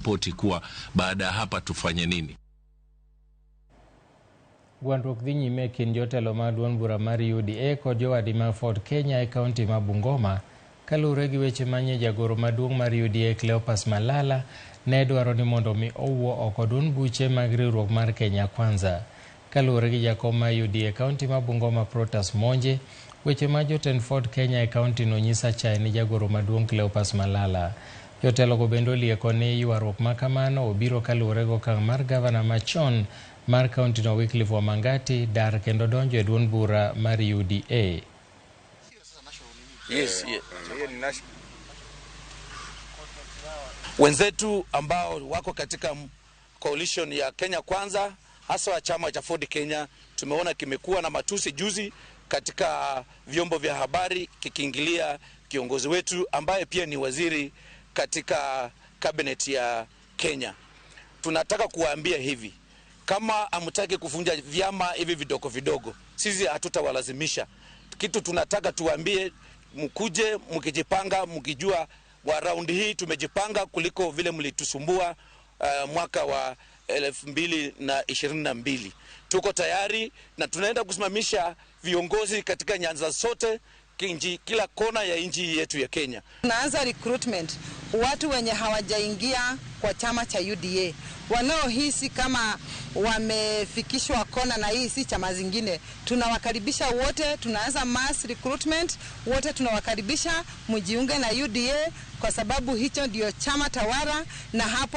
Ripoti kuwa baada ya hapa tufanye nini. Gwandruok dhi nyime e kind jotelo mag duond bura mar UDA kod jowadgi mag Ford Kenya e kaunti ma Bungoma kaluwore gi weche manye jagoro maduong' mar UDA Cleopas Malala ne dwaro ni mondo mi owuo oko duond buche mag riwruok mar Kenya Kwanza. Kaluwore gi jakom mar UDA kaunti ma Bungoma Protas Monje, weche ma jotend Ford Kenya e kaunti no nyiso achaye ni jagoro maduong' Cleopas Malala. Jotelogo bende olieko ni ywaruok ma kamano obiro kaluwore gi okang' mar gavana machon mar kauntino Wycliffe Wamangati dar kendo donjo e duond bura mar UDA. Yes, yes. Wenzetu ambao wako katika coalition ya Kenya Kwanza, hasa chama cha Ford Kenya, tumeona kimekuwa na matusi juzi katika vyombo vya habari kikiingilia kiongozi wetu ambaye pia ni waziri katika cabinet ya Kenya. Tunataka kuwaambia hivi, kama hamtaki kuvunja vyama hivi vidogo vidogo, sisi hatutawalazimisha. Kitu tunataka tuwaambie, mkuje mkijipanga, mkijua wa raundi hii tumejipanga kuliko vile mlitusumbua mwaka wa 2022. Tuko tayari na tunaenda kusimamisha viongozi katika nyanza zote kinji, kila kona ya nchi yetu ya Kenya. Tunaanza recruitment watu wenye hawajaingia kwa chama cha UDA wanaohisi kama wamefikishwa kona na hii si chama zingine, tunawakaribisha wote. Tunaanza mass recruitment, wote tunawakaribisha mjiunge na UDA kwa sababu hicho ndio chama tawala na hapo